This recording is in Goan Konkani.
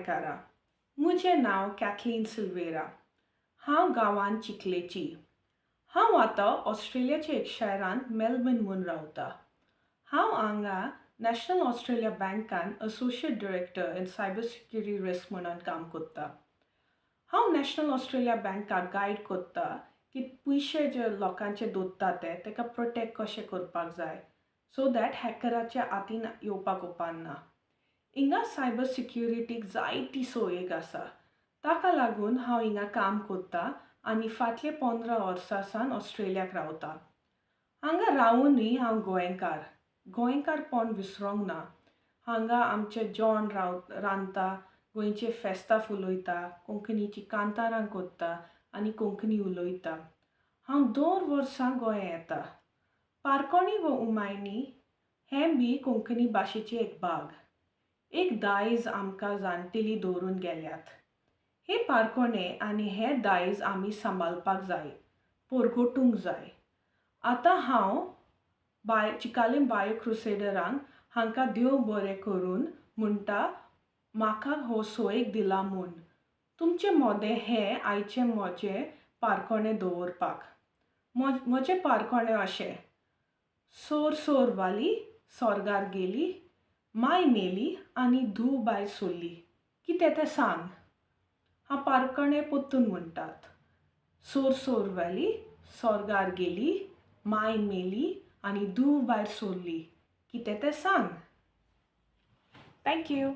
गोंयकारा, म्हजें नांव कॅथलीन सिल्वेरा. हांव गांवान चिखलेची. हांव आतां ऑस्ट्रेलियाच्या एक शारांत मेलबर्न म्हूण रावता. हांव हांगा नॅशनल ऑस्ट्रेलिया बँकान associate director in cyber security risk म्हणून काम करता. हांव नॅशनल ऑस्ट्रेलिया बँकाक गायड करता की पयशे जे लोकांचे दवरता ते ताका प्रोटेक्ट कशें करपाक जाय, सो that हॅकराच्या हातीन येवपाक उपकारना. हिंगा सायबर सिक्युरिटीक जायती सोयीक आसा. ताका लागून हांव हिंगा काम करता आनी फाटले 15 वर्सां सावन ऑस्ट्रेलियाक रावता. हांगा रावुनूय हांव गोंयकार, गोंयकारपण विसरोंक ना. हांगा आमचे जेवण राव रांदता, गोंयचे फेस्तां फुलयता, कोंकणीची कांतारां करता आनी कोंकणी उलयता. हांव दर वर्सा गोंया येता. पारकोणी व उमायणी हें बी कोंकणी भाशेचें एक भाग, एक दायज आमकां जाणटेली दवरून गेल्यात. हे पारकोणे आनी हे दायज आमी सांबाळपाक जाय, परगटूंक जाय. आतां हांव बाय चिकालीम बायो क्रुसेडरांक हांकां देव बरें करून म्हणटा, म्हाका हो सोयीक दिला म्हूण तुमचे मोदें हें आयचें म्हजें पारकोणें दवरपाक. म्हजें पारकोणें अशें: सोर सोर वाली सोर्गार गेली, माय मेली आनी धूव बायल सोडली, कितें तें सांग. हांव पारकोणें परतून म्हणटात: सोर सोर वाली सोर्गार गेली, माय मेली आनी धूव बायल सोडली, कितें तें सांग. Thank you.